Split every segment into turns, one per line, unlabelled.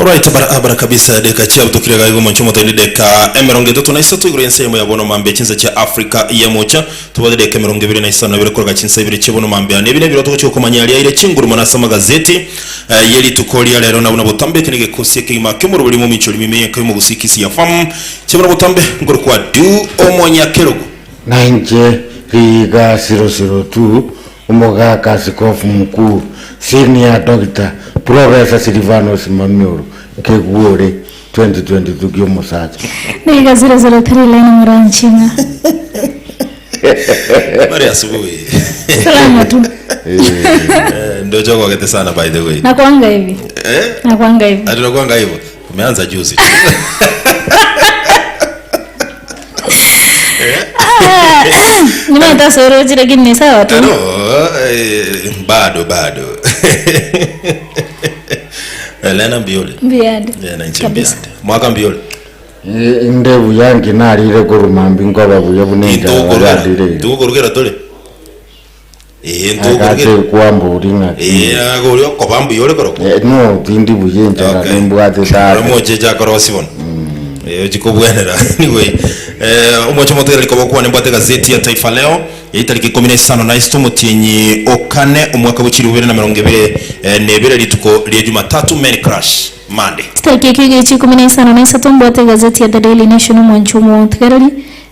Alright barabara kabisa deka chiabutokire iga igo omonche omotoini deka emerongo etato na isato igoro y'ense eyemo ya bono mambia chinsa chia Africa ya mocha tobwate deka emerongo ebere na isano na ibere korega chinsa ibere chia bono mambia na ebi nebiro togochia gokomanyia aria aire chinguru mono ase amagazeti eh, ye rituko ria rero na buna botambe eke negekosi ekegima ki'omorobori mominchori mime y'enka y'omogusii Kisii ya farm chia buna botambe nkorokwa Du omonyakerogo.
Na inche riiga siro-siro tu, Omogaka Askofu Mkuu, Senior Doctor, Professor Silvanus Mamioro, Kegwore, 2022 ki'omosacha.
Niga 003 line moranchinga.
Habari ya asubuhi.
Salama tu.
Eh, ndio chogogete sana by the way.
Nakuanga hivi.
Eh?
Nakuanga hivi.
Ati nakuanga hivyo. Umeanza juzi. tu.
Nimeta soroji lakini ni sawa tu.
No, eh, bado bado. Elena Mbioli.
Mbiande.
Yeah, na nchi
Kabisa.
Mbiande. Mwaka Mbioli.
Inde buya nki narire korwa mambia nkoba buya buna enchara
Intukorugera.
barandire iga.
Tukorugera tore. Eh,
Agache
ntukorugera.
kwambori ng'aki.
Eh, agori okoba mbuya ore korokwo.
Eh, no tindi buya enchara
Okay.
nimbwate tata.
Omoche chakorosi bono. Eh, chikobwenera. Anyway, eh, omoche motegereri koba okwane mbwate gazeti ya Taifa Leo ya itariki ikomi na isano na isato omotienyi okane omwaka bwe chilifu ibere na emerongo ebere eh, na ebere rituko ria Jumatatu men crush Monday.
Chitariki ekio iga echi ikomi na isano na isato mbwate egazeti ya The Daily Nation omwancho omotegereri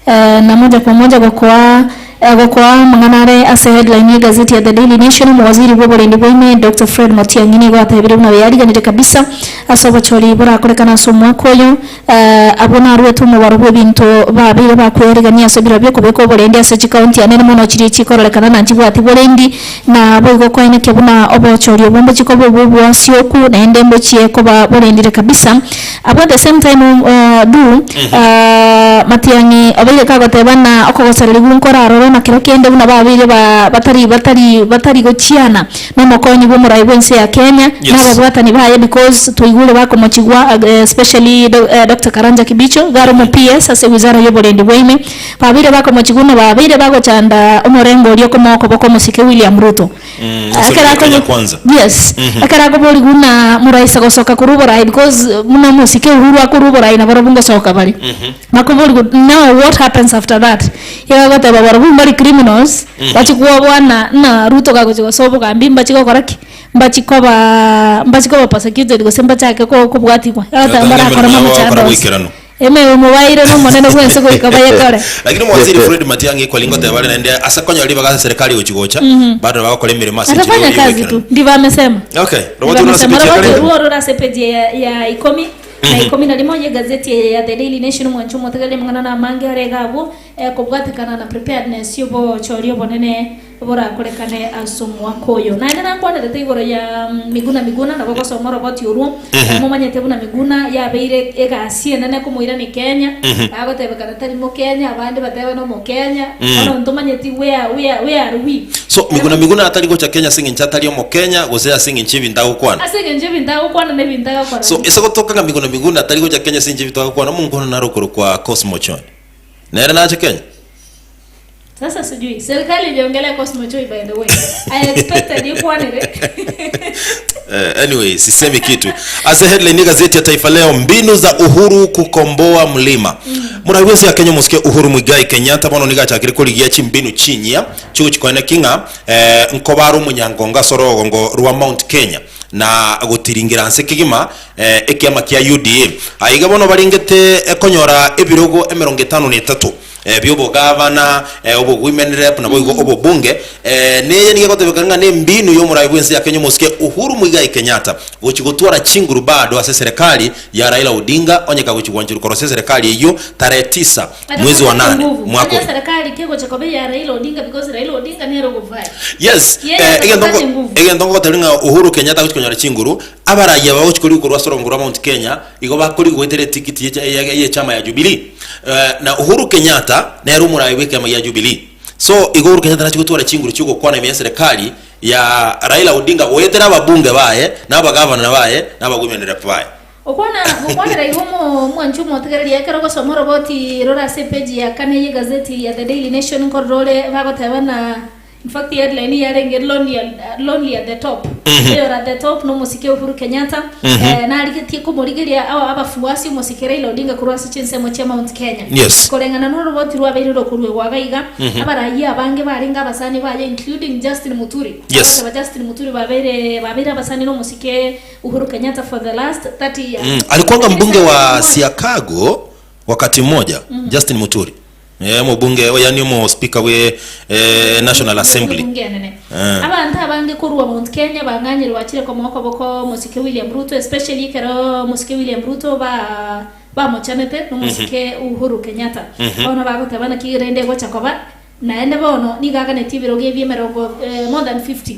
eh, na moja kwa moja gokoa eh, gokoa amang'ana are ase headline y'egazeti ya The Daily Nation omowaziri bw'oborendi bwa ime Dr. Fred Matiang'i nigo atebire buna beyariganire kabisa ase obochori borakorekane ase omwaka oyo eh, abwo naruete omobaro bw'ebinto babeire bakweyarigania ase ebiro bi'okobeka oborendi ase chikaunti anene mono chiria chikororekana na nchibwati borendi Na boigo koenekia buna obochori obwo mbochie koba obw'obwasioku, naende mbochie koba borendire kabisa. Abwo at the same time uh, du uh, Matiang'i obeire kagoteba ng'a okogosererigwa nkore aroro na kero kende buna babeire ba batari batari batari gochiana na omokonyi bw'omorai bw'ense ya Kenya,
Yes.
na ababwatani baye because twaigure bakomochigwa ag especially do Doctor Karanja Kibicho, iga are omo PS ase ewizara ya oborendi bwa ime. Babeire bakomochigwa buna babeire bagochanda omorengo oria okomoa okoboko omosike William Ruto.
Mm,
Ekero
ase Kenya
akobo-
Kwanza.
Yes. Ekero akoborigwa buna moraisa gosoka korwa oborai because buna omosike Uhuru akorwa oborai nabarobwo ngosoka bare. Bakoborigwa now what happens after that? Igo agoteba barobwo mbari criminals, bachie kwoboana ng'a Ruto kagochia gosoa obogambi mbachie gokora ki? Mbachie koba mbachie koba persecuted gose mbachake ko kobwatigwa. Agoteba mbarakore
Emeremo yabo
mono
bagokora
machando ase.
boikeranu.
Emeremo baire n'Omonene bw'ense goika bayekore.
Lakini omowaziri Fred Matiang'i kwaringa goteba are naende ase konyora ribaga ase serikali gochi gocha bado bagokora emeremo ase enchera
Atafanya kazi tu
y'oboikeranu.
ndivyo amesema.
Okay,
Ndivyo
roboti rore ase
amesema.
page ya
Roboti
kare.
ruo rore ase page ya, ya ikomi na ikomi na rimo ye gazeti ya The Daily Nation omwancho omotegereri amang'ana na amange are iga abwo eh, kobwatekana na preparedness y'obochori obonene Borakorekane ase omwaka oyo. Naende nakwanerete igoro ya Miguna Miguna, nabo gosoma oroboti orwo, momanyete buna Miguna yabeire egasi enene komoirania Kenya, agotebekana tari Mokenya, abande batebe nomokenya, bono ntomanyeti where, where, where are we?
So Miguna Miguna atari gocha Kenya ase eng'encho atari Omokenya gose ase eng'encho y'ebinto agokwana?
Ase eng'encho y'ebinto agokwana na ebinto agokora.
So ase gotoka ng'a Miguna Miguna atari gocha Kenya ase eng'encho y'ebinto agokwana, omonkono nare okorokwa Cosmo Chon. Nere nache Kenya?
Sasa sijui serikali ijaongelea Cosmo Choi by the way. I expected ikwanire.
Eh, anyway sisemi kitu ase headline gazeti ya Taifa Leo mbinu za Uhuru kukomboa mlima mm. Murahi ya Kenya musike Uhuru Muigai Kenyatta bono niga achakire korigia chimbinu chinyia chigochikoene king'a eh, nkobara omonyangongo ase orogongo rwa Mount Kenya na gotiringira nse kegima eh, ekiama kia UDA aiga bono barengete ekonyora ebirogo emerongo etano na etato bi'obogavana, obowomen rep, naboigo obobunge. Neye nigo egotebeka ng'a nembinu y'omorai bw'ense ya Kenya omosike Uhuru Muigai Kenyatta gochia gotwara chinguru bado ase eserekari ya Raila Odinga onye kagochia gwancherwa korosia eserekari eyio tarehe tisa mwezi wa nane mwaka oyo. Yes, egento nko egento ngogotebi ng'a Uhuru Kenyatta agochia konyora chinguru, abarai aba bagochia korigwa korwa ase orongo rwa Mount Kenya, igo bakorigwa goetera etikiti ye ye y'echama ya Jubilee. Na Uhuru Kenyatta nere omorai bw'ekeama gia Jubilee. So igo Uhuru Kenyatta nachia gotwara chinguru chi'ogokwana ime y'eserekari ya Raila Odinga goetera ababunge baye, na abagavana baye, na abawomen rep baye.
Okwana gokwanera igo omo omwanchi omotegereria ekero ogosoma oroboti rore ase epeji ya kane y'egazeti ya The Daily Nation nkorora ore bagoteba na. In fact headline yarenge lonely, lonely at the top. Eyore at the top nomosike Uhuru Kenyatta. Eh, narigetie komorigeria aba abafuasi omosike Raila Odinga korwa ase chinsemo chia Mount Kenya.
Yes.
Koreng'ana noroboti rwabeire rokoruegwa iga iga, abarayia abange barenge abasani baye including Justin Muturi.
Yes.
Agocha ba Justin Muturi babeire babeire abasani nomosike Uhuru Kenyatta for the last 30 years.
Mm, alikuwanga mbunge wa Siakago wakati mmoja Justin Muturi eh, omobunge yani omo speaker we eh, National Assembly
Bunge enene.
Eh.
Abanto abange korwa Mount Kenya bang'anyire bachire komoa okoboko omosike William Ruto especially ekero omosike William Ruto ba bamochamete nomosike Uhuru Kenyatta. Bono bagoteba naki rende egocha koba naende bono nigo aganetie ebirogo ebi emerongo eh, more than 50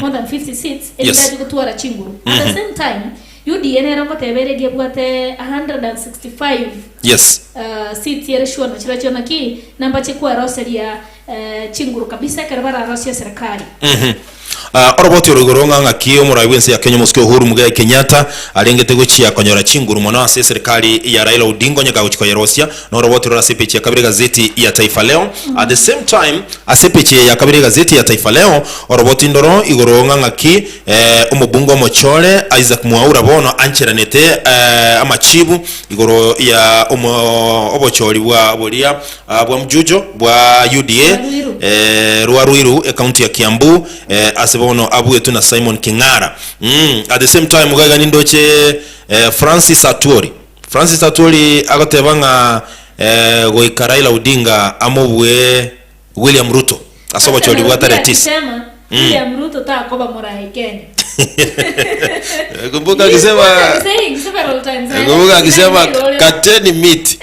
more than 50 seats
Yes.
erinde ache gotwara chinguru. At the same time UDA nero ngoteba ere egebwate 165
Yes.
Uh, seats ere sure nachirachio naki nambache kweroseria uh, chinguru kabisa ekero bararosie serikali.
Mhm. Ah, oroboti oro igoro ng'a ng'aki omorai bw'ense ya Kenya omosike Uhuru Muigai Kenyatta arengete gochia konyora chinguru mono ase eserikali ya Raila Odinga onye kagochia koyerosia na oroboti rore ase epeji ya kabere egazeti ya Taifa Leo. At the same time ase epeji eye ya kabere egazeti ya Taifa Leo oroboti ndoro igoro ng'a ng'aki eh, omobunge omochore Isaac Mwaura bono ancheranete eh, amachibu Igoro ya omo obochori bwa boria bwa mjujo bwa UDA
Ruiru.
eh, rwa Ruiru ecounty ya Kiambu eh, ase bono abuetwe na Simon King'ara mm, at the same time iga iga nindoche eh, Francis Atwoli Francis Atwoli agoteba ng'a eh, goika Raila Odinga amobue William Ruto ase obochori bwa tarehe tisa.
Akisema William Ruto takoba morai Kenya.
Kumbuka akisema
Saying several times.
kumbuka akisema kateni miti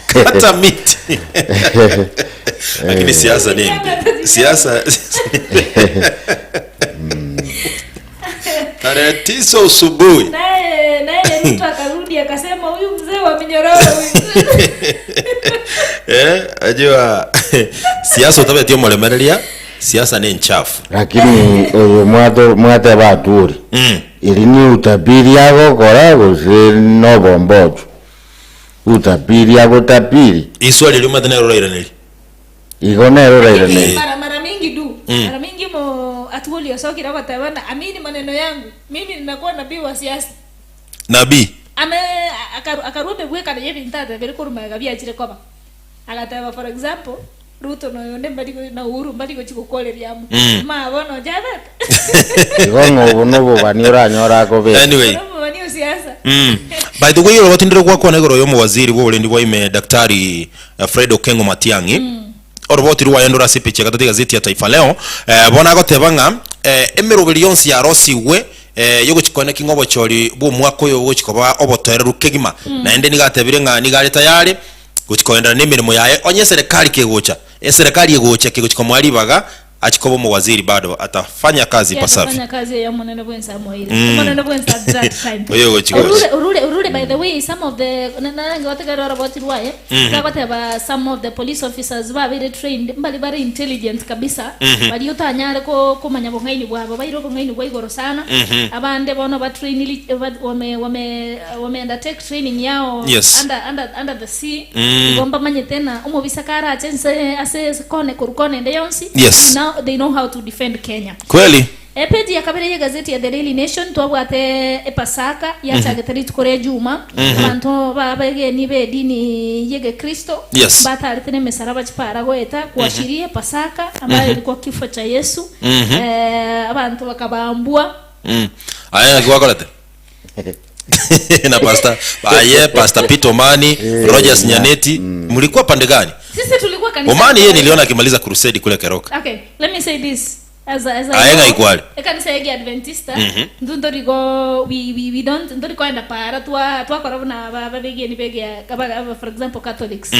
kata miti lakini siasa ni siasa tarehe tisa usubuhi
Naye naye Ruto akarudi akasema huyu mzee wa minyororo huyu.
eh, ajua siasa utabetie omoremereria siasa ni nchafu
Lakini oyo mwate mwateba aturi
mm.
iri ni utabiri agokora gose nobombocho utabiri agotabiri
iswali riumate nero rairaneri
igo nero rairaneri
Mara mara mingi du. Mara mingi mo atuoli osokira gotebana amini maneno yangu. Mimi ninakuwa nabii wa siasa.
nabii
Ame akaru akarume bweka na yebintu atabere korumaga biachire koba. Agateba for example Ruto noyonde mbari na Uhuru mbari gochigukoreria amo.
Mm.
Ma bono jabet.
igo ng'obo nobobani oranyora akobeka
anyway
Bono ni siasa.
Mm. By the way oroboti gwakwana igoro ya omowaziri bwa oborendi bwa ime Daktari eh, Fred Okengo Matiang'i mm. oroboti rwaye ndore ase epicha ya gatato egazeti ya Taifa Leo eh, bono agoteba ng'a eh, emeroberi yonsi yarosigwe eh, yogochikwana ki ng'a obochori bwa omwaka oyo bogochikoba obotoereru kegima mm. naende nigo atebire ng'a nigo are tayari gochikoenderera na emeremo yaye onye eserekari kegocha eserekari egocha kegochikomoa ribaga achikoba omowaziri bado atafanya kazi ipasavyo
Atafanya kazi ya munene bwensa moire. Munene bwensa at that time.
Oyo gochi gochi.
Orure orure orure by the way some of the nange wategera oroboti rwaye. Gagoteba some of the police officers babere trained mbali bari intelligent kabisa. Bari otanyare ko komanya bong'aini bwabo baire obong'aini bwa igoro sana. Abande bono ba trainili wame wame wame undertake training yao
Yes.
under under under the sea. Igo mbamanye tena omobisa karache nse ase kone korukone ende yonsi.
Yes.
Now they know how to defend Kenya.
kweli
Epeji ya kabere y'egazeti ya The Daily Nation twabwate epasaka yachagete rituko ria juma abanto babegeni be edini y'egekristo
Yes.
batarete n'emisaraba chipara goeta kuashiria epasaka ambayo ilikuwa kifo cha Yesu eh, abantu bakabambwa
Mm. Aya naki gwakorete na pastor aye pastor Peter Omani Rogers Nyaneti mlikuwa pande gani
sisi tulikuwa kanisa
Omani yeye niliona akimaliza crusade kule Keroka
Okay, let me say this as a, as a
Aye, ng'aikware.
ekanisa yegi adventista ndu ndorigo we, we, we don't ndorikoenda para twa twakora buna ba- babegeni begia kaba- aba, for example catholics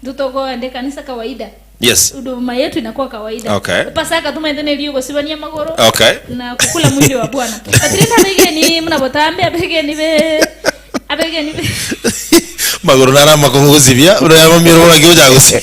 ndu togoenda ekanisa kawaida
yes
huduma yetu inakuwa kawaida
Okay.
pasaka tumaende nelio gosibania magoro
okay
na kukula mwili wa bwana atirinda abegeni muna botambe abegeni be abegeni be
magoro nara makongo gosibia urayamamira uragio jagosibia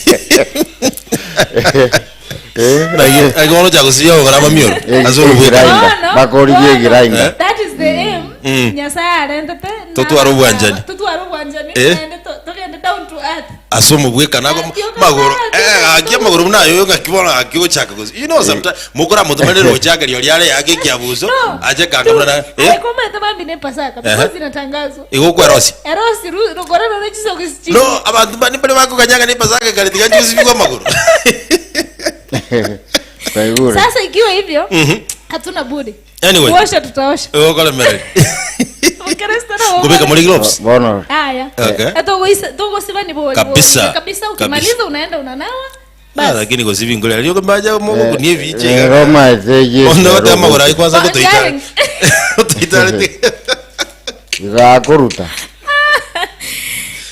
agoro jagosibia ogora mamioro azorubweka
Grinder. Bakorigie grinder.
That is the aim. Nyasaye arendete.
Totware obwanchani.
Tutware obwanchani.
Eh.
Naende togende down to earth.
Ase omobwekano ako
Gaki okobaa,
magoro eh,
gaki
gaki amagoro buna ayoyo ng'aki bono gaki gochaka gose you know sometimes mokoramotomere roche akeria oria are ake ekiabuso
No.
ache kanga buna na eh
Aye komete bambi ne Pasaka
Ehe.
because inatangazwa.
igo okwerosia
Erosi ru rokore rore chisogisi chiri.
no abanto bani mbare bakoganyanga ne pasaka ekare tiga nchigosibigwa amagoro
Kwaigure.
Sasa ikiwa hivyo hatuna budi.
Anyway.
Kuosha tutaosha.
Igo okoremereria
Mkristo na
Ngobeka muri gloves
Bono.
Haya.
Okay.
Hata tugosiba ni boli.
Kabisa.
Kabisa ukimaliza unaenda unanawa.
Ah,
Basi.
lakini gosibi ngore ario mbaja mogo kunie biche
Eh, Roma eteje.
Ono gote amagoro ai kwanza
Ba-
gotoitare
Jaren.
gotoitare
Igakuruta.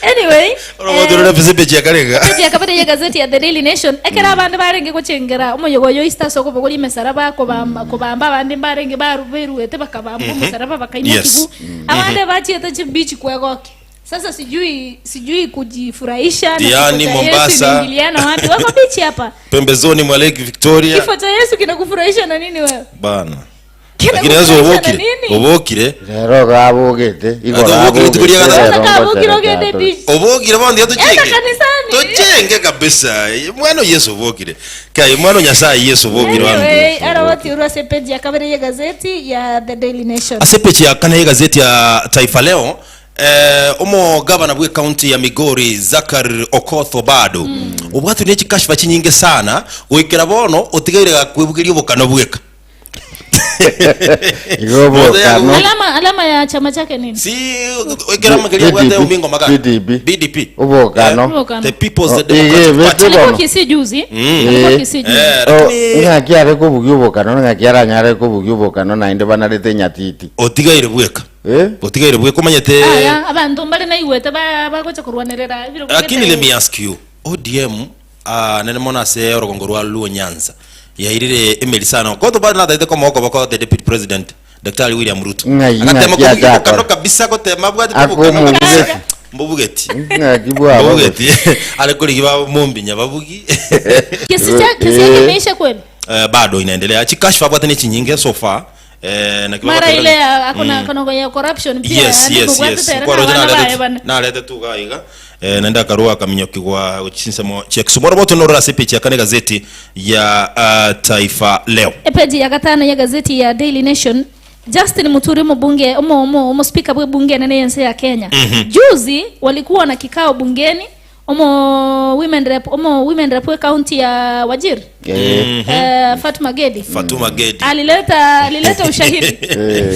Anyway.
orogotorora pese chiakarega
Peji ya kabere ya gazeti ya The Daily Nation ekera abande barenge gochengera omoyogo oyo Easter ase okobogori emesaraba kobamba kobamba abande mbarenge baru beruete bakabamba omosaraba bakaimokigu
Yes.
abande bachiete chibichi kwegokia sasa sijui sijui kujifurahisha na
Diani,
kifo cha Yesu
Mombasa.
inaingiliana wapi wako bichi hapa
pembezoni mwa Lake Victoria
kifo cha Yesu kinakufurahisha na nini wewe
bana lakini
kinakufurahisha
yesu
na
obokire
nini
obokire
Rero gabugete. Igoro
Ate obokire tikuria
abugete.
gata-
Sasa
rero
kabukire
ngochere
ogende
gato.
beach
obokire bono
enda
tuchenge
kanisani
tuchenge kabisa mwana yesu obokire kai mwana nyasaye yesu obokire wangu
anyway arabati ase page ya kabere ya gazeti ya The Daily Nation
ase peji ya kane y'egazeti ya taifa leo eh, omo gavana bwe county ya migori zakar okoth obado mm. obwatire ne chikashfa chinyinge sana goikera bono otigaire gakwebugeria obokano bweka
Igo bokano.
alama alama ya chama chake nini
si oikera mageria
PDP.
bwate omingo maga
PDP.
BDP
Obokano.
Obokano.
the people's
Oh,
democratic
iye,
party
bete-
alikuwa
Bono.
Kisii juzi alikuwa
Eh.
Kisii juzi
eh,
Oh,
lakini
ng'aki are kobugia obokano ng'aki aranyare kobugia obokano naende banarete nyatiti
otigaire bweka
Eh?
otigaire bweka omanyete
aya abantu mbari naigwete ba- bagocha kurwanerera ebiro
lakini let me ask you odm uh, nene mono ase orogongo rwa luo nyanza yairire emeri sana koto bado nataite komoko boko the deputy president dr william ruto
Ng'ai,
agatema
ng'ai,
kobugia
ajakora.
bokano kabisa gotema abwate
Ako
bokano kabisa
mubugeti.
mbubugeti
ng'aki bwabo
mbubugeti ari kurigi ba mumbinya babugi
kesi cha kesi yake
Eh.
imeisha kweli
Eh, bado inaendelea chikashfa abwate ni chinyinge so far eh, na kibago
mara
tera-
ile ya- akona akona ya corruption pia
yes
yani
yes
mubwate
yes
tera
Kwa
na
rojo
bana
nalete
baye
tu-
bana.
nalete tuga iga eh, naenda akarua akaminyokigwa chinsemo chia Kisumu bote norora sepechi akane gazeti ya uh, Taifa Leo
epeji ya gatano ya gazeti ya Daily Nation Justin Muturi mbunge umo umo umo speaker bwe bunge nene yense ya Kenya juzi walikuwa na kikao bungeni umo women rep umo women rep we county ya Wajir
Eh,
eh, Fatuma Gedi
Fatuma Gedi
alileta alileta ushahidi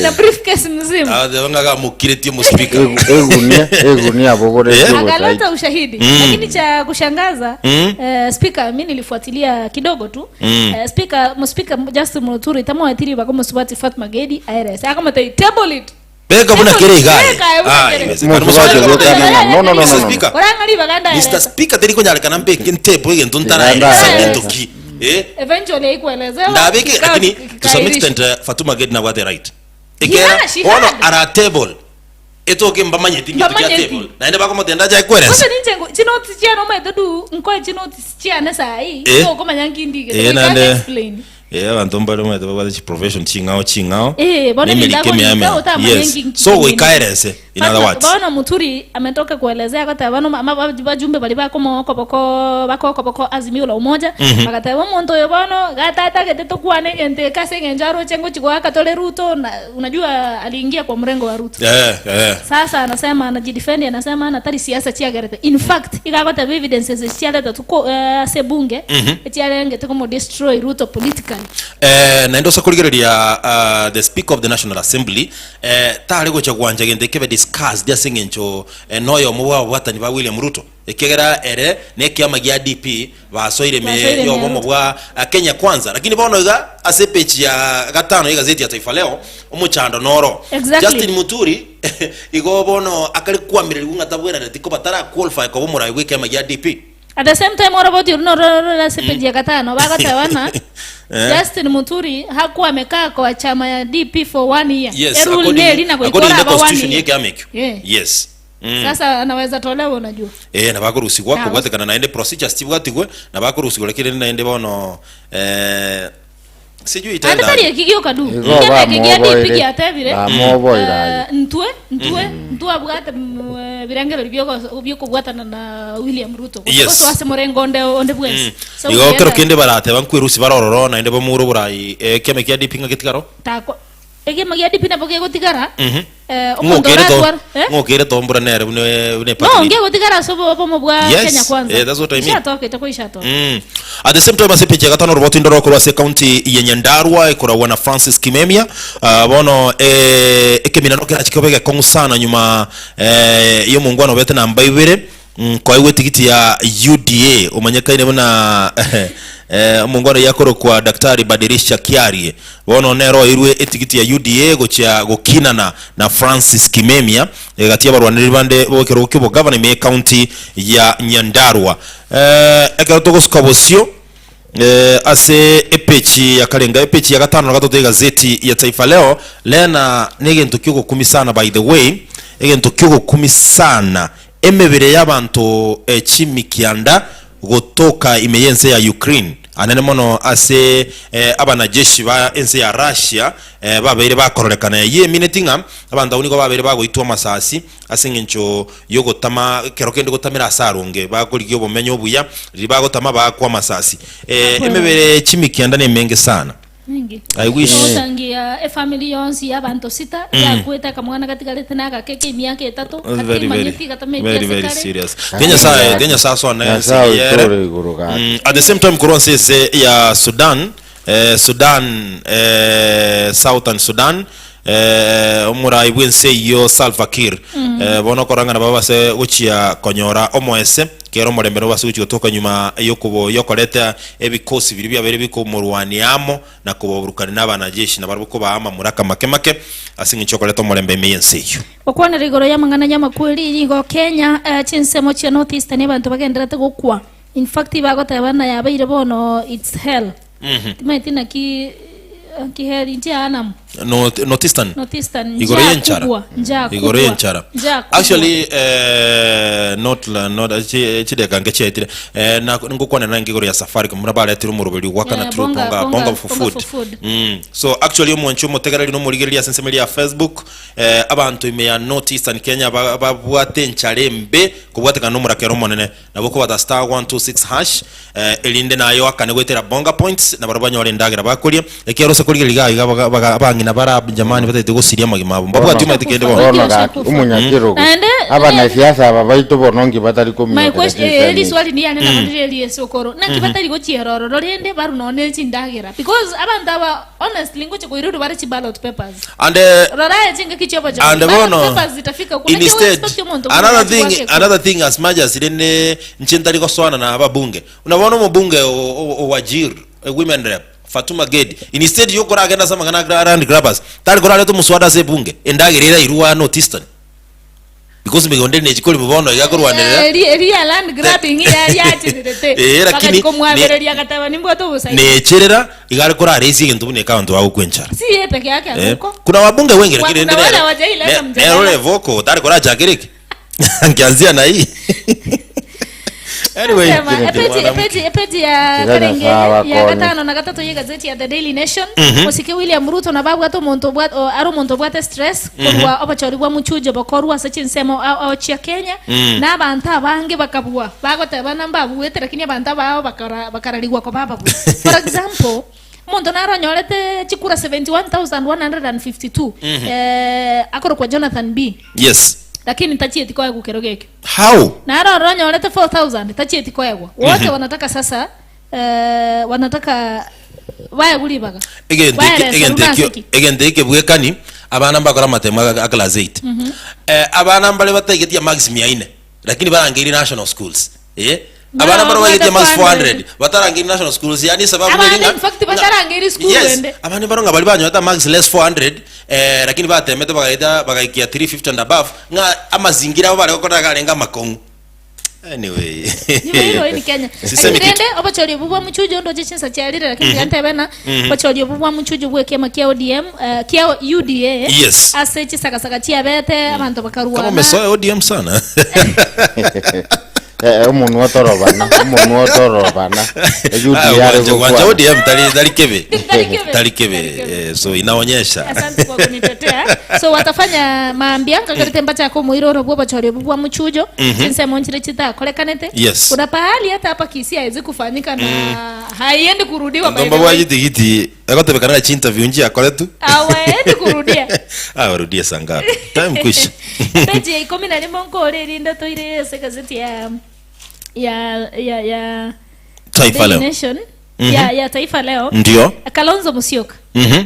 na briefcase mzima
ah mukiretie mu speaker
egu- egunia egunia abogoretie
Eh?
obosaiti
akaleta ushahidi lakini cha kushangaza eh, speaker mi nilifuatilia kidogo tu eh, speaker mspika Justin Muturi tamwatiri bakomusubati Fatma Gedi ARS akamata table it
beka buna
Table
kere
it.
igaye
Beka, buna
ah
kere.
iwezekana.
Musubati
Musubati
beka
beka-
na- no, no, no,
Mr.
no, no.
Speaker
Orang'ari baganda
Mr.
aeleza.
Speaker teri konyarekana mbeke ntepo egento
Tiganda
ntaraeresa
aeleza.
gento ki eh
eventually haikuelezewa
ndabeke
kikao
lakini to some
kikaahirishwa.
extent uh, Fatuma Gedi na what the right
Yeah,
ekera
she
bono
had.
ara table etoke mbamanyeti ngeto kia
Mbamanyeti.
table naende bakomotenda aja ekweresa
Kwanza ninche chinoti chiane omaete du nkoe chinoti chiane sahi
Eh.
so komanya nkindige
Eh,
so
nande-
explain
Eh, abantu mbali mwete babwate chiprofession ching'ao ching'ao
Eh, bona
Nemelike
nindako
miamia.
nikao utamanya
yes
ngi-
so
ngi-
goikaerese in other
Fatma-
words
bono muturi ametoka kuelezea kata bano bajumbe bali bakomo boko bakoko boko azimio la umoja bakateba omonto oyo bono gatatagete tokwane gente kase ng'encho aroche ngochi goaka tore ruto na unajua aliingia kwa mrengo wa ruto
eh eh
sasa anasema anajidefend anasema anatari siasa chiagerete in fact igagoteba evidences chiareta tuko uh, ase bunge mm -hmm. chiarengete komo destroy ruto politically
eh naende osa kurigereria uh, the speaker of the national assembly eh, tari gocha gwanja gento ekebe discussed ase eng'encho eh, noyo omo bwa ababwatani ba william ruto ekegera ere na ekiama gia dp basoire me
Basoire me
yobomo
Ruto.
bwa uh, kenya kwanza lakini bono iga ase epeji ya gatano egazeti ya taifa leo omochando noro
Exactly.
justin muturi igo bono akari kwamireria ng'a tabwerereti ko batara qualify koba omorai bwa ekiama gia dp
at the same time oroboti runororora sepeji ya katano bagatabana
Eh.
justin muturi hakuwa amekaa kwa chama ya dp for one year
yes
Erul
according,
neri na
according to
goikora
the
aba one
constitution
year.
yekiama ekio
Yeah.
yes mm.
sasa anaweza tolewa unajua
eh nabakorusigwa
Nago.
kobwatekana naende procedures tibwatigwe nabakorusigwa lakini naende bono eh, Sijui
Ande
itaenda
tari
aje.
eki gioka du.
Igo
Ekiama eke gia DP
bamoboire
giatebire.
bamoboire aye.
Eh, ntwe ntwe ntwabwate ebirengererio biokobwatana na William Ruto. Gose
Yes.
gosoa ase morengo onde onde bwensi. So
Igo kero
ukienda-
kende barateba nkwerusi barororo naende bamure oborai ekiama kia DP ng'a getigaro.
Tako ekiama gia DP nabo kegotigara.
Mhm.
Eh, omonto
Ng'okere to
oratwara eh?
ng'okere tombura nere buna buna
No,
party leader.
ngegotigara ase obo- obomo bwa
Yes,
Kenya Kwanza.
eh, that's what I mean.
Ishatokete ko ishatoka.
At the same time ase epeji ya gatano oroboti ndoro korwa ase county ya Nyandarua ekoragwa na Francis Kimemia. Ah, bono eh, ekeminano kerachi kobe gekong'u sana nyuma eh, y'omongwana obete namba ibere koegwa etigiti ya UDA omanyekaine buna eh, omongwana oyio akorokwa Daktari Badirisha Kiarie. Bono nere oeirwe etigiti ya UDA gochia gokinana na Francis Kimemia egati y'abarwanereri bande b'ekerogo ki'obogavana ime y'ecounty ya Nyandarua. Ekero togosuka bosio ase epeji ya karenga epeji ya gatano na gatato y'egazeti ya Taifa Leo, Lena negento ki'ogokumia sana by the way, egento ki'ogokumia sana, emebere y'abanto chimikianda gotoka ime y'ense ya Ukraine, anene mono ase abanajeshi ba ense ya Russia babeire bakororekana. Eyio emineti ng'a abanto abwo nigo babeire bagoitwa amasasi ase engencho y'ogotama ekero kende gotamera ase aronge, bakorigia obomenyo obuya, riria bagotama baakwa amasasi. Emebere chimikianda nemenge sana.
Ninki?
I wish.
Ogosangia efamiri yonsi y'abanto sita yakwete akamwana gatigarete na agake k'emiaka etato,
Very, very,
gatimanyeti gatameti
very,
ase
very
kare.
serious. Tiga Nyasaye, tiga Nyasaye asone
Nyasaye
ense eyere.
oitore igoro gaki.
At the same time korwa ense ese ya Sudan, eh, Sudan, eh, Southern Sudan, eh, omorai bw'ense eyio Salva Kiir, eh, bono okorang'ana babase gochia konyora omoese Kera omorembe nobase gochia gotoka nyuma y'okobo y'okoreta ebikosi biria biabeire bikomorwania amo na kobaburukania n'abanajeshi, na barabwo kobaa amamuraka make make ase engencho y'okoreta omorembe ime y'ense eyio.
Gokwanera igoro y'amang'ana y'amakweri nigo Kenya chinsemo chia North Eastern abanto bagendererete gokwa. In fact bagoteba ng'a yabeire bono it's hell. Timanyeti naki naki hell inche aa
North, North Eastern
North Eastern
igoro
njaa
y'enchara
kubwa njaa
igoro
kubwa
y'enchara
njaa kubwa
actually eh, not la- not chi- chideka nke chiaetire eh, na ngokwana nange igoro ya Safaricom buna baretire omoroberi gwakana
Eh,
through
bonga
bonga
bonga
bonga for
bonga
food
for food
So actually omwanchi omotegereri na omorigereria ase ensemo eria ya Facebook eh, abanto ime ya North Eastern Kenya ba- babwate enchara embe kobwatekana na omorakera omonene Nabo okobata star 126 hash erinde naye oakane goetera bonga points na barabwo banyore endagera bakoria ekiagera ose korigereria iga iga baga baga abang'ina bara jamani batagete gosiria amagima abo mbabwati omanyete kende bono.
Bono gaki omonyakerogo
Naende
abanasiasa aba baito bono nki batari
My
kominyokeria
question eh,
chinsemo echi?
riswali riane nabo rire eriese okoro naki batari gochiera ororo rende barwe nonye ne chindagera because abanto aba honestly ngochia koirerwa bare chiballot papers
And eh,
rora aye chingaki chia obochori
and
ballot
bono
papers zitafika kuna ki
instead
expect omonto buna
another
agachi
thing
gwake kura
another thing as much as rende nche ntari gosoana na ababunge buna bono omobunge o- o- o Wajir a women rep Fatuma Gedi instead yokoragenda ase amang'ana a land grabbers tari korareta omoswada ase ebunge endagera erairwe aa North Eastern Because emegondo ere nechikori bono iga korwanerera.
Eri eri ya land grabbing yari yachererete.
Eh, lakini
Bakachi komwabereria agateba nimbwate obosaidi.
Necherera iga are korarisia egento buna eke abanto bagokwa enchara.
Si yeye peke yake
Eh,
akuko.
kuna wabunge wengi
Wa-
lakini
kuna
rende
wale
nere
hawajaileta
ne-
mjadala.
nere ore voko tari korachakera eke nkianzia na hii anyway
Sema, epeji epeji epeji ya
Tiga
karenge
Nyasaye
ya
abakonye.
gatano na gatato y'egazeti ya The Daily Nation osike William Ruto nabo abwate omonto obwa- o- are omonto obwate stress korwa obochori bwa muchujo bokorwa ase chinsemo ao ao chia Kenya na abanto abange bakabua bagoteba na mbabuete lakini abanto abao bakara bakararigwa koba ababua for example omonto naro onyorete chikura 71152 eh, akorokwa Jonathan B
yes
lakini tachieti koegwa kero geke
How?
Na aroro onyorete 4000 tachieti koegwa. Wote wanataka sasa eh, wanataka baegwe ribaga.
Egento eke-
Baerese
egento
buna
ekio
ase ki?
egento eke bwekani abana mbakore amatemo a a class 8 eh, abana mbare bataigetie marks mia ine lakini barangeirie national schools eh abana mbare
Barabwo
baigetie marks
babwate
400 batarangeirie national schools yani sababu
Abande
neri ng'a-
in fact
ng'a-
batarangeirie school
yes
ende.
abande mbaro ng'a baria banyorete marks less 400 eh, lakini batemete bagaeta bagaikia 350 and above ng'a amazingira abo bare gokora iga arenge amakong'u. Anyway.
Nibairwe in Kenya.
Sisemi
Lakini
kitu.
rende obochori obwo bwa muchujo ndoche chinsa chiarire lakini tiga ntebe ng'a obochori obwo bwa muchujo bwa ekiama kia ODM eh, kia UDA
Yes.
ase chisagasaga chiabete abanto
Kama
bakarwana
umesoea ODM sana.
Eh, omonwa otorobana, omonwa otorobana.
Ah,
UDA are
gwancha gwancha
gokwana.
ODM tari tari kebe.
Tari kebe.
Tari kebe. Eh, so inaonyesha.
Asante kwa kunitetea. So watafanya maambia nkakarete mbachaka omoira oro bwa obochori obu bwa muchujo chinsemo nchire chitakorekanete
Yes.
kuna pahali hata hapa Kisii haiwezi kufanyika na haiendi kurudiwa by the
Ndomba
way.
bwa jitigiti egotebekana na chinterview nchi akoretu.
Hawaendi kurudia
Ah, warudie saa ngapi? Time kwisha.
peji ya ikumi na rimo nkore erinde toire ase egazeti ya ya ya ya
Taifa
Daily
Leo.
Nation ya ya Taifa Leo
Ndio.
Kalonzo Musyoka
Mhm.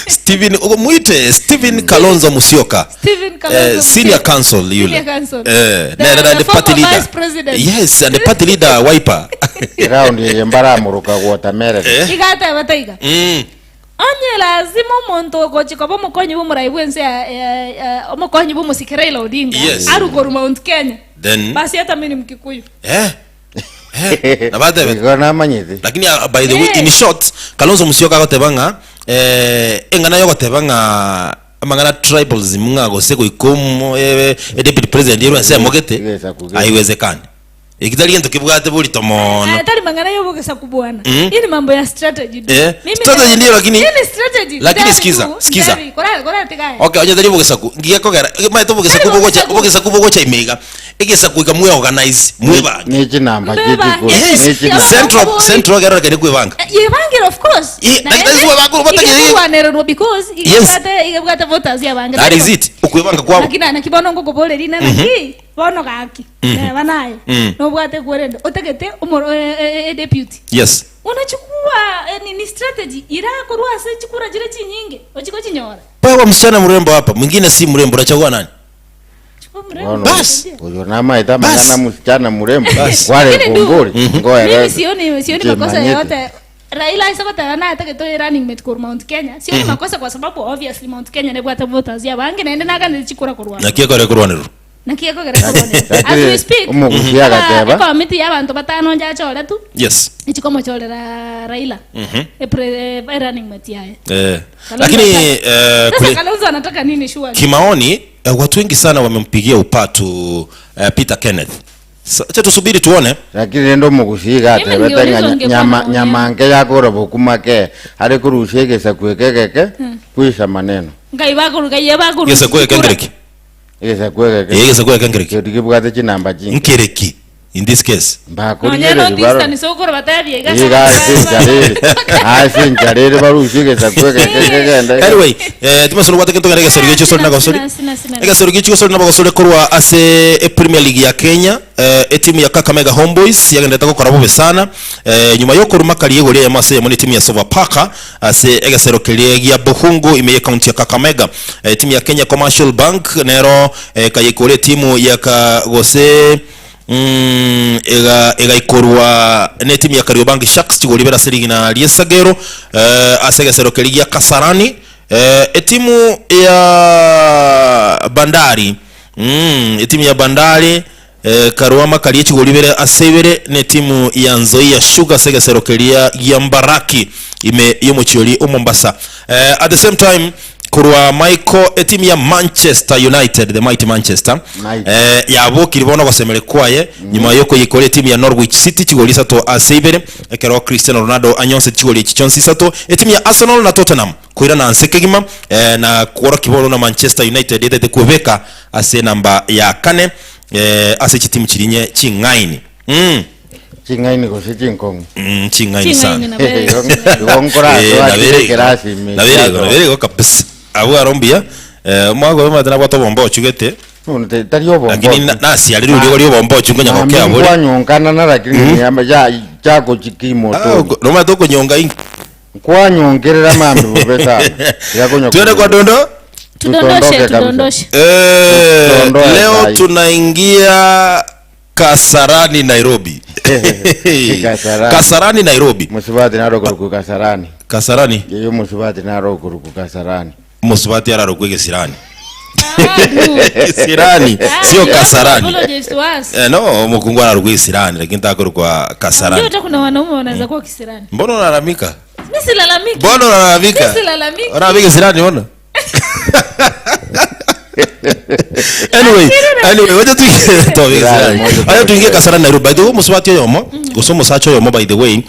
Steven mwite Steven Kalonzo Musyoka.
Stephen Kalonzo
Eh, senior
Musyoka.
counsel yule.
Senior counsel.
Eh,
The-
na, na, na,
the
the party
former
leader.
vice president.
Yes, and the party leader Wiper.
Round eye mbaramoruka watermelon.
Eh.
igateba taiga
Mm.
onye lazima omonto ogochi koba omokonyi bwa omorai bwa ense ya- ya- ya- omokonyi bwa omosike Raila Odinga
Yes.
arukoru Mount Kenya
Then
basi hata mimi ni Mkikuyu
eh eh nabatebe
Igo namanyete.
lakini uh, by the way
Eh.
in short Kalonzo Musyoka agoteba ng'a eh eng'ana yogoteba ng'a amang'ana tribalism ng'a gose goika omo eh, eh, deputy president yerwe ense emogete
Igesa kugesa.
haiwezekani ekitari gento kebwate borito mono
Ah, tari mang'ana yobogesa kubwana
Mm.
hii ni mambo ya strategy tu.
Eh,
Mimi
strategy
na-
ndio lakini-
Hii ni strategy
lakini
Ndari
sikiza,
tu,
sikiza.
ndari. Kora- kora tigaya.
okay onye tari bogesaku ngiye kogera maete bogesaku
Tari
bogocha
bogesaku.
bogesaku bogocha imeiga egesaku iga mwe organize mwebange
Nechinamba
Mbeba.
chitiko.
yes
Nechinamba.
central
Bori.
central gerora kene kwebanga
Eh, yebangire of course
Eh,
Na
lakini
ende-
tari bakuru batagere-
igekurwanererwa because
Yes.
igebwate igebwate voters yabange
that is it okwebanga kwabo
Lakini naki bono ngokoboreri na naki bono gaki neba naye
Mm.
nobwate kwerende otagete omo- eh, eh, eh, deputy
yes
unachukua eh, ni, ni strategy irakorwa ase chikura chire chinyinge ochikochinyora
pewa msichana mrembo hapa mwingine si mrembo unachagua nani
Chukua mrembo
Bono,
Bas.
Uyo namaete
Bas.
amang'ana musichana murembo.
Bas.
Kware
Lakini du-
kumburi.
mimi sioni sioni makosa
Chimanyete.
yoyote Raila isakoteba natagete running mate kor Mount Kenya sioni makosa kwa sababu obviously Mount Kenya nebwate voters yabange naende naganire chikura korwa
naki ekore korwanerwa
naki ekogera korwanero as
Lakini
we speak
omogusia agateba.
ekomiti ya abanto batano njachore tu
yes
ichikomochorera Raila epre eh, running mate yaye
eh.
Kalonzo
lakini
anataka-
eh,
Sasa
kule,
Kalonzo anataka nini sure
kimaoni eh, watu wengi sana wamempigia upatu eh, Peter Kenneth Sa- acha tusubiri tuone
Lakini rende omogusia iga
Mimi
atebete
ningeulizwa
ng'a
ningekuwa
nyama
naongea.
nyamange yakora bokumake are korusia egesaku eke egeke kwisa maneno
ngai bakuru ngai bakuru
gesa kweka ngereki
egesaku egeke
eh gesa kweka ngereki
keri kebwate chinamba chinge
nkereki in this case
nonye
mbakorigereria
North
baro
Eastern sokoro batebie iga
iga ase encharere ase encharere barusie egesaku egeke kegende
anyway eh timasoro gwate kento gere gesori gicho sori na gosori
Sina, sina, sina.
egesori gicho sori na bagosori korwa ase e Premier League ya Kenya eh, etimu ya Kakamega Homeboys yagendete gokora bobe sana eh, nyuma yo koruma kari igori ya mase ya timu ya Sofapaka ase egesero keria gia Buhungu ime ya county ya Kakamega eh, timu ya Kenya Commercial Bank nero eh, kayikore timu ya kagose mm, ega egaikorwa ne timu ya Kariobangi Sharks chigori bera serigina riesagero eh, ase egesero keria gia Kasarani eh, etimu ya Bandari mm, etimu ya Bandari eh, Karuama karia chigori bere ase ibere ne timu ya Nzoia Sugar ase egesero keria gia Mbaraki ime yomochiori o Mombasa eh, at the same time korwa Michael etimu ya Manchester United the mighty Manchester
Mighty.
eh, yabokire bono gosemere kwaye nyuma yo koyikora etimu ya Norwich City chigori isato ase ibere ekero Cristiano Ronaldo anyonse chigori echi chionsi isato etimu ya Arsenal na Tottenham koira na nse kegima eh, na kworo kiboro na Manchester United etete kwebeka ase namba ya kane eh, ase chitimu chirinye ching'aini mm,
ching'aini gose chinkong'u
mm, ching'aini sana
Ching'aini na bere.
igo
Eh, nabere igo.
nkorasoa
Nabere igo, nabere igo kabisa abwo arombia eh, omwaka oyo omanyete nabwate obomba ochugete
tari obomba
lakini na- nasiarire oria ori obomba ochunga nyagoke abore
kwanyongana lakini niamba ya chako chikimoto
nomanyete okonyonga inki
kwanyongerera mambi bobe sana Irakonya
twende kwa dondo
Tudondoshe,
Tutondoke kabisa.
tudondoshe.
Eh,
Tuondoe
leo
sai.
tunaingia Kasarani Nairobi.
Kasarani.
Kasarani Nairobi.
Musubati narokoruku Kasarani
Kasarani
yeyo musubati narokoruku Kasarani
musubati ararokwa egesirani.
Ah, du.
Kisirani
Ah,
sio
you have to
Kasarani.
apologize to us.
Eh, no mukungu ararokwa egesirani lakini takorokwa
Unajua
Kasarani.
hata kuna wanaume wanaweza kuwa kisirani.
Mbona unalalamika?
Mimi silalamiki.
Mbona unalalamika?
Mimi silalamiki.
Unalalamika kisirani mbona? Anyway, anyway, wacha tuingie topic
Kirare
zirari.
moja
Wacha tuingie Kasarani Nairobi. By the way, omusubati oyomo, gose omosacha oyomo by the way,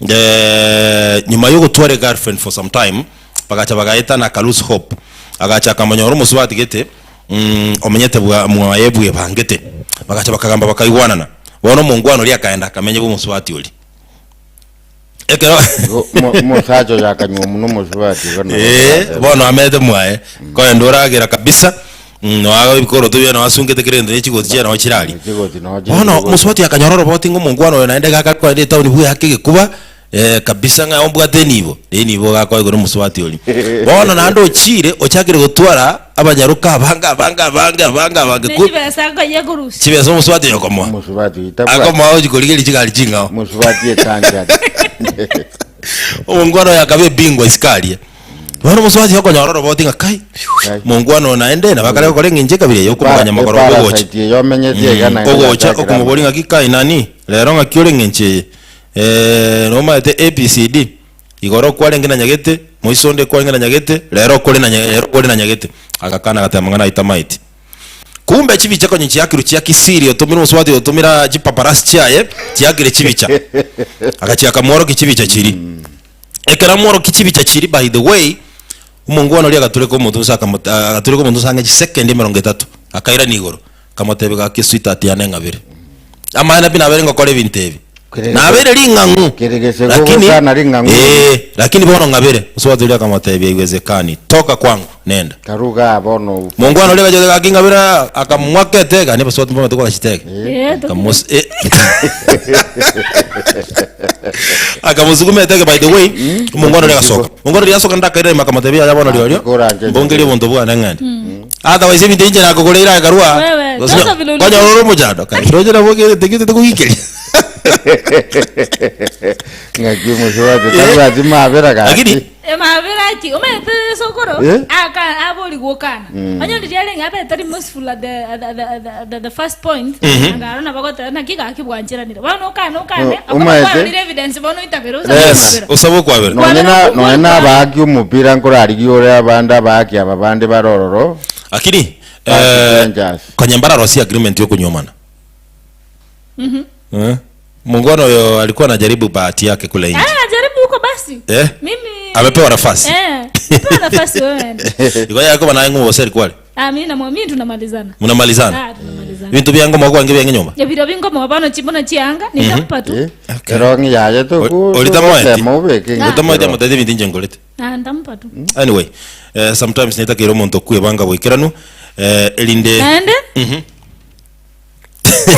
eh, nyuma yogotwara egirlfriend for some time, bagacha bagaetana aka lose hope. Agacha akamonyora omosubati gete, mm, omenyete bwa mwaye bwebangete. Bagacha bakagamba bakaigwanana. Bono omongwana oria akaenda akamenya bwa omosubati oria. Ekero
Igo mo- omosacha oyo akanywa omonwe omosubati igo nabo
Eh,
aratebe.
bono amete mwaye koenda oragera kabisa noaga ebikoroto biaye noasungete kera egento ne chigoti chiaye noo chiraria.
Chigoti noo chiri
Bono
chigoti.
mosubati akanyora oroboti ng'a omongwana oyo naende gaka koenda etown bweake egekuba kabisa ng'a ombwate enibo, enibo gakoegwa na omosubati oria. Bono naende ochire ochakire gotwara abanyaroka abange abange abange abange abange
Ne
ku
chibesa nkoyia korusia.
chibesa omosubati oyo okomoa.
Omosubati oyo tabwati.
Akomoa ochi korigereria chigari ching'ao.
Omosubati etanchari.
Omongwana oyo akaba ebingwa isiko aria. Bono omosubati okonyora oroboti ng'a kai,
Kai.
mongwana oyo naende nabo akare gokora eng'encho ekabira eye okomoganya magoro ogocha.
Eparasite eye omenyete iga naende
Ogocha
yachakire
okomoboria ng'aki kai nani, rero ng'aki ore eng'encho eye? Nomaete ABCD, igoro kwarenge na nyagete, moiso onde kwarenge na nyagete, rero okore na nya rero okore na nyagete. Agakana agateba amang'ana ayio tamaeti. Kumbe chibicha konya chiakirwe chia kisiri otomire omosubati otomire chipaparasi chiaye chiakire chibicha. Agachia akamworokia chibicha chiria. Ekero amworokia chibicha chiria by the way, omongwana oria agatureka omonto gose akamot agatureka omonto gose ang'e chisekendi emerongo etato, akairana igoro, akamotebia gaki esweetheart yane ng'abere. Amaene pi nabere ngokora ebinto ebi.
Kere
Nabere ring'ang'u.
Kere gese
Lakini
gogosana ring'ang'u.
eh, lakini bono ng'abere. Omosubati oria akamotebia haiwezekani, toka kwangu, nenda.
Karuga bono.
Mongwana oria agacha gaki ng'abere akamwaka etega, ne abasubati mbamanyete koaka chitege.
Eh, toki-
Akamus eh. Akamusukuma etege by the way, omongwana oria agasoka. Omongwana oria asoka naende akairana ime akamotebia yaya bono riorio,
Koranche.
mbongerie obonto bwane ng'ende. Otherwise ebinto inche nakogoreire akarua,
Wewe,
gose
sasa vile uli-
konya orore omochando, kai roche nabo egento ekio tokogikeria.
Ng'aki omosubati tabwati mabera gaki.
Lakini
Emabera aki omanyete sokoro
Eh?
aka abori gokana onye riria arenge abete remorseful at the, at the, at the, at the, the first point anga arona bagoteba naki gaki bwancheranire bono okane okane
Oh, omaete?
akwarorire evidence bono oitabere osabe
yes,
okwabera.
osabe okwabera.
Nonye na nonye na abaaki omopira nkorarigia ore abande abaaki aba bande bare ororo.
Lakini
Park
eh,
Rangers.
konya mbararosie agreement yokunyomana. Eh? Mungwana huyo alikuwa anajaribu bahati yake kule nje.
Ah, jaribu huko basi
Eh?
mimi
Amepewa nafasi.
eh pewa nafasi wewe enda.
Iko yako bana yangu woseri kwale.
ah mimi na mimi tunamalizana
Mnamalizana.
ah tunamalizana
Bintu byangu mwako wange byange nyumba.
ya biro bingo mabano chibono chianga nitampa tu
Eh, Kero ng'iyaye toku
Olitamoeti.
mobeke
Olitamoeti amotete bintu nje ngolete.
ah nitampa tu
Anyway, eh, sometimes nitakira omonto kwebanga bwikiranu eh, erinde
naende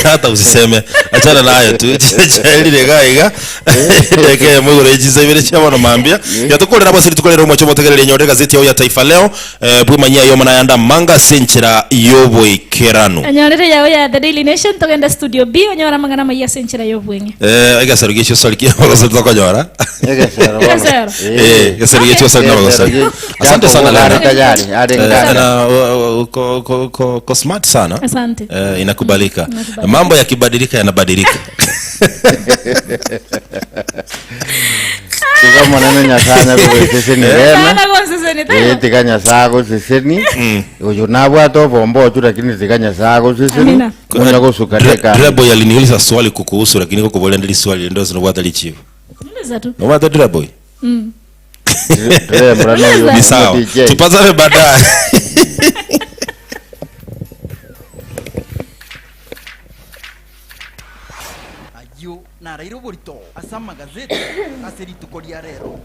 hata usiseme achana nayo tu chairire gaiga ndeke mwigoro echisa ibere chia bono mambia yatukorera bose tukorera omocho motegerere nyore gazeti yao ya Taifa Leo eh, bwimanyia yo manayanda manga senchera yoboikeranu
anyorere yao ya the daily nation togenda studio b onyora mang'ana maiya ase enchera ya obweng'e
eh egesero giechio sori kia bagosori tokonyora
Egesero bono.
Egesero.
eh egesero giechio sori na bagosori asante sana Lena
Tayari, are
Eh,
nganga.
na uko uko uko uko smart sana
Asante.
eh, inakubalika
Inakubalika.
mambo yakibadilika yanabadilika
Tiga monene Nyasaye anyare rena.
Sana gonseseni
Eh,
taiyo
tiga Nyasaye agoseseni. Oyo nabwate obomba ochu lakini tiga Nyasaye agoseseni.
Amina.
Munya gosuka reka.
Dreboy aliniuliza swali kukuhusu lakini kukubolela ndili swali ndio zinobwata lichivu
Uliza tu
nobwata Dreboy
Drebra no yo
ni sawa
DJ.
tupatane baadaye
Ayio naraire oborito ase amagazeti ase rituko ria rero.